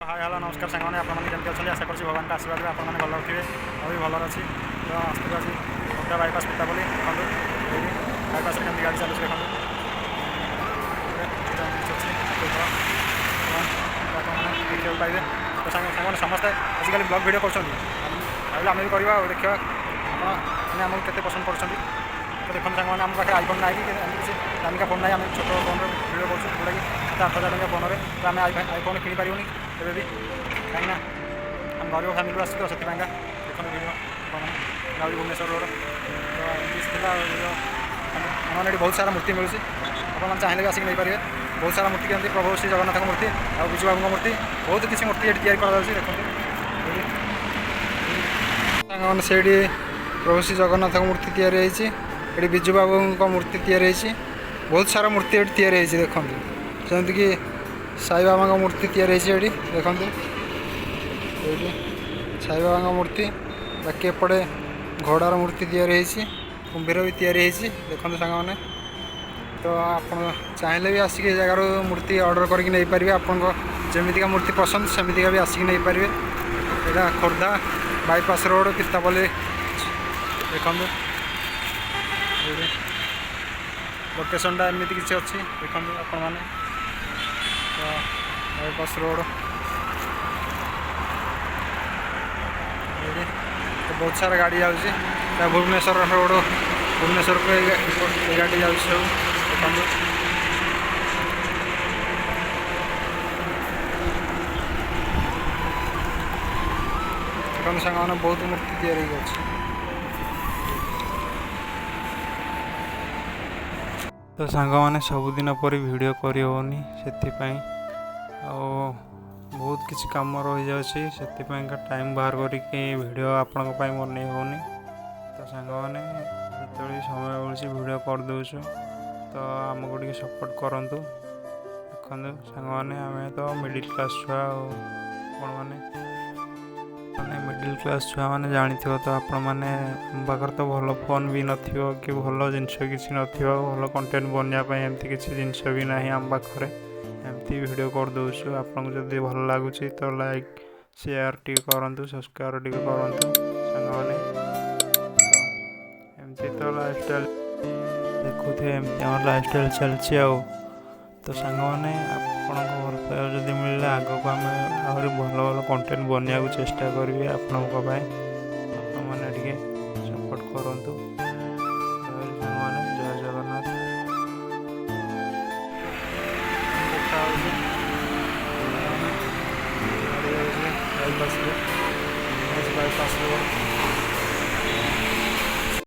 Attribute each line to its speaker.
Speaker 1: ହାଏ, hello, ନମସ୍କାର ସାଙ୍ଗମାନେ। ଆପଣମାନେ କେମିତି ଅଛନ୍ତି? ଆଶା କରୁଛି ଭଗବାନଙ୍କ ଆଶୀର୍ବାଦରେ ଆପଣମାନେ ଭଲରେ ଥିବେ। ମୁଁ ବି ଭଲରେ ଅଛି। ତ ଆସିଥିଲୁ ଆଜି ଖୋର୍ଦ୍ଧା ବାଇପାସ୍ ପିତାପଲ୍ଲୀ। ଦେଖନ୍ତୁ, ଏଇଠି ବାଇପାସ୍ରେ କେମିତି ଗାଡ଼ି ଚାଲୁଛି ଦେଖନ୍ତୁ। ଅଛି ଆପଣମାନେ ଦେଖିବାକୁ ପାଇବେ। ତ ସାଙ୍ଗମାନେ, ସମସ୍ତେ ଆଜିକାଲି ବ୍ଲଗ୍ ଭିଡ଼ିଓ କରୁଛନ୍ତି, ଭାବିଲେ ଆମେ ବି କରିବା ଆଉ ଦେଖିବା ଆପଣ ମାନେ ଆମକୁ କେତେ ପସନ୍ଦ କରୁଛନ୍ତି। ତ ଦେଖନ୍ତୁ ସାଙ୍ଗମାନେ, ଆମ ପାଖରେ ଆଇଫୋନ୍ ନାହିଁ କି ଏମିତି କିଛି ଦାମିକା ଫୋନ୍ ନାହିଁ। ଆମେ ଛୋଟ ଫୋନ୍ରେ ଭିଡ଼ିଓ କରୁଛୁ, ଯେଉଁଟାକି 7-8 ହଜାର ଟଙ୍କା ଫୋନ୍ରେ। ତ ଆମେ ଆଇଫୋନ୍ କିଣିପାରିବୁନି କେବେ ବି, କାହିଁକିନା ଆମ ଗରିବ ଫ୍ୟାମିଲିରୁ ଆସିଛୁ। ତ ସେଥିପାଇଁକା ଦେଖନ୍ତୁ ଭିଡ଼ିଓ ଆପଣମାନେ। ଯାଉଛି ଭୁବନେଶ୍ୱର ରୋଡ଼। ତ ଏମିତି ଥିଲା ଭିଡ଼ିଓ। ଆମର ଏଠି ବହୁତ ସାରା ମୂର୍ତ୍ତି ମିଳୁଛି, ଆପଣମାନେ ଚାହିଁଲେ ବି ଆସିକି ନେଇପାରିବେ। ବହୁତ ସାରା ମୂର୍ତ୍ତି, କେମିତି ପ୍ରଭୁ ଶ୍ରୀ ଜଗନ୍ନାଥଙ୍କ ମୂର୍ତ୍ତି ଆଉ ବିଜୁ ବାବୁଙ୍କ ମୂର୍ତ୍ତି, ବହୁତ କିଛି ମୂର୍ତ୍ତି ଏଠି ତିଆରି କରାଯାଉଛି। ଦେଖନ୍ତୁ ସାଙ୍ଗମାନେ, ସେଇଠି ପ୍ରଭୁ ଶ୍ରୀ ଜଗନ୍ନାଥଙ୍କ ମୂର୍ତ୍ତି ତିଆରି ହେଇଛି, ଏଠି ବିଜୁ ବାବୁଙ୍କ ମୂର୍ତ୍ତି ତିଆରି ହେଇଛି। ବହୁତ ସାରା ମୂର୍ତ୍ତି ଏଠି ତିଆରି ହେଇଛି। ଦେଖନ୍ତୁ, ଯେମିତିକି ସାଇବାବାଙ୍କ ମୂର୍ତ୍ତି ତିଆରି ହେଇଛି ଏଠି। ଦେଖନ୍ତୁ, ଏଇଠି ସାଇବାବାଙ୍କ ମୂର୍ତ୍ତି। ବାକି ଏପଟେ ଘୋଡ଼ାର ମୂର୍ତ୍ତି ତିଆରି ହେଇଛି, କୁମ୍ଭୀର ବି ତିଆରି ହେଇଛି। ଦେଖନ୍ତୁ ସାଙ୍ଗମାନେ, ତ ଆପଣ ଚାହିଁଲେ ବି ଆସିକି ଏ ଜାଗାରୁ ମୂର୍ତ୍ତି ଅର୍ଡ଼ର କରିକି ନେଇପାରିବେ। ଆପଣଙ୍କ ଯେମିତିକା ମୂର୍ତ୍ତି ପସନ୍ଦ, ସେମିତିକା ବି ଆସିକି ନେଇପାରିବେ। ଏଇଟା ଖୋର୍ଦ୍ଧା ବାଇପାସ୍ ରୋଡ଼ ପିତାପଲ୍ଲୀ। ଦେଖନ୍ତୁ, ଏଇଠି ଲୋକେସନଟା ଏମିତି କିଛି ଅଛି। ଦେଖନ୍ତୁ ଆପଣମାନେ, ତ ବାଇପାସ୍ ରୋଡ଼ ଏଇଠି ତ ବହୁତ ସାରା ଗାଡ଼ି ଯାଉଛି। ଭୁବନେଶ୍ୱର ରୋଡ଼, ଭୁବନେଶ୍ୱରକୁ ଏଇ ଗାଡ଼ି ଯାଉଛି ସବୁ। ଦେଖନ୍ତୁ, ଦେଖନ୍ତୁ ସାଙ୍ଗମାନେ, ବହୁତ ମୂର୍ତ୍ତି ତିଆରି ହେଇକି ଅଛି।
Speaker 2: ତ ସାଙ୍ଗମାନେ, ସବୁଦିନ ପରି ଭିଡ଼ିଓ କରିହେଉନି, ସେଥିପାଇଁ ଆଉ ବହୁତ କିଛି କାମ ରହିଯାଉଛି। ସେଥିପାଇଁକା ଟାଇମ୍ ବାହାର କରିକି ଭିଡ଼ିଓ ଆପଣଙ୍କ ପାଇଁ ବନେଇ ହେଉନି। ତ ସାଙ୍ଗମାନେ, ଯେତେବେଳେ ସମୟ ମିଳୁଛି ଭିଡ଼ିଓ କରିଦେଉଛୁ, ତ ଆମକୁ ଟିକେ ସପୋର୍ଟ କରନ୍ତୁ। ଦେଖନ୍ତୁ ସାଙ୍ଗମାନେ, ଆମେ ତ ମିଡ଼ିଲ୍ କ୍ଲାସ୍ ଛୁଆ, ଆଉ ଆପଣମାନେ ମାନେ ମିଡ଼ିଲ୍ କ୍ଲାସ୍ ଛୁଆମାନେ ଜାଣିଥିବ ତ ଆପଣମାନେ, ଆମ ପାଖରେ ତ ଭଲ ଫୋନ୍ ବି ନଥିବ କି ଭଲ ଜିନିଷ କିଛି ନଥିବ। ଭଲ କଣ୍ଟେଣ୍ଟ ବନେଇବା ପାଇଁ ଏମିତି କିଛି ଜିନିଷ ବି ନାହିଁ ଆମ ପାଖରେ। ଏମିତି ଭିଡ଼ିଓ କରିଦେଉଛୁ। ଆପଣଙ୍କୁ ଯଦି ଭଲ ଲାଗୁଛି ତ ଲାଇକ୍, ସେୟାର ଟିକେ କରନ୍ତୁ, ସବସ୍କ୍ରାଇବ୍ ଟିକେ କରନ୍ତୁ ସାଙ୍ଗମାନେ। ତ ଏମିତି ତ ଲାଇଫଷ୍ଟାଇଲ୍ ଦେଖୁଥିବେ, ଏମିତି ଆମର ଲାଇଫଷ୍ଟାଇଲ୍ ଚାଲିଛି ଆଉ। ତ ସାଙ୍ଗମାନେ, ଆପଣଙ୍କ ଭଲ ପାଇବା ଯଦି ମିଳିଲା, ଆଗକୁ ଆମେ ଆହୁରି ଭଲ ଭଲ କଣ୍ଟେଣ୍ଟ ବନେଇବାକୁ ଚେଷ୍ଟା କରିବି ଆପଣଙ୍କ ପାଇଁ। ଆପଣମାନେ ଟିକେ ସପୋର୍ଟ କରନ୍ତୁ। ସାଙ୍ଗମାନେ, ଜୟ ଜଗନ୍ନାଥ।
Speaker 1: ବର୍ଷା ହେଉଛି, ଗାଡ଼ି ଯାଉଛି ବାଇପାସ୍ରେ, ବାଇପାସ୍ ରୋଡ଼।